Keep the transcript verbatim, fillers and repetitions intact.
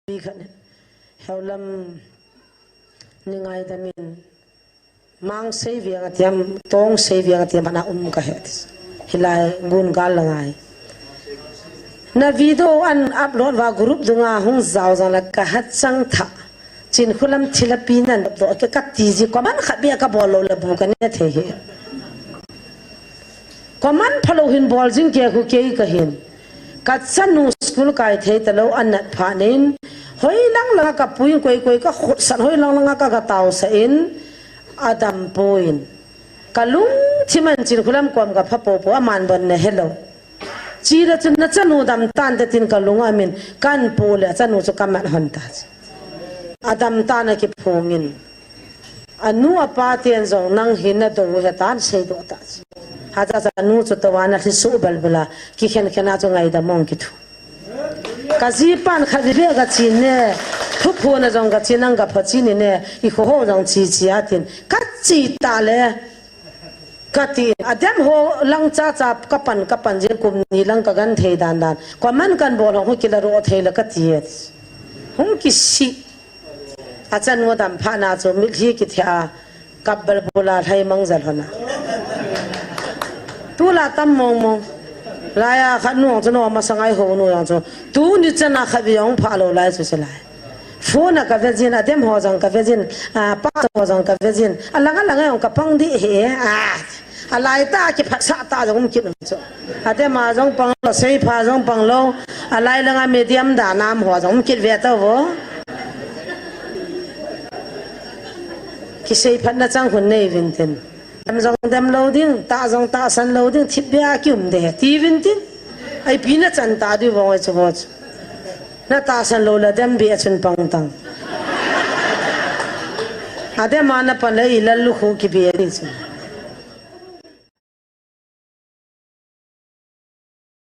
Pi khat ne. Heulam ni ngaidam in. Mang sei viang atiam, tong sei viang atiam, ana um ka he. Hilai gun gal la ngai. Na video an upload va group dunga hung zau zang la ka hat chang tha. Chinkholam thilha pi nan do ke ka ti ji ko man khat bia ka bol lou la bu ka ne thei he. Koman phalou hin bol jing ke khu kei ka hin. Ka chanu school kai thei talou anat pha nin. Hoi lang langa ka pui koi koi ka khut san hoi lang langa ka ka tau sa in. Adam puin. Ka lungthim an Chinkholam kom ka pha po po aman bon ne hello. Chi la chun na chanu dam tan te tin ka lung amin kan pu le chanu chu ka mat hon ta chi. Adam tan a ki phungin. Anu apa ten jong nang hin na do he tan sei do ta chi. Ha cha cha nu chu to wa na thi su bal bula ki khen khen a chu ngaidam ong ki thu. Ka ji pan khat ve ka chi ne. Thu phu na jong ka chi nang ka pha chi ni ne. I kho ho jong chi chi a tin. Ka chi ta le. Ka ti. Adam ho lang cha cha ka pan ka pan jin kum ni lang ka gan thei dan dan. Ko man kan bol ho ki la ro thei la ka ti. Hung ki si. A chanu dam pha na chu mitlhi ki thia kap bal bula lhai mang jal hona. Tu la tam mong mong. Laya khat nu chu no ma sangai ho nu yang chu. Tu ni chana khat vi ong pha lo lai chu se lai. Phone a ka ve jin, Adam ho jong ka ve jin, a pa ho jong ka ve jin. A lang a lang a jong ka pang di he. A. A lai ta ki phat sa ta jong um kit chu. Adam a jong pang lo, sei pha jong pang lo. A lai lang a medium da nam ho jong um kit ve ta vo. Ki sei phat na chang hun nei vin tin. Dem jong dem lo ding, ta jong ta san lo ding, thip bia ki um de. Ti vin tin. Ai pi na chan ta di vo chu vo chu. Na ta san lo la dem bia chun pang tang. Adam a na pan le i lal lu khu ki bia ni chu.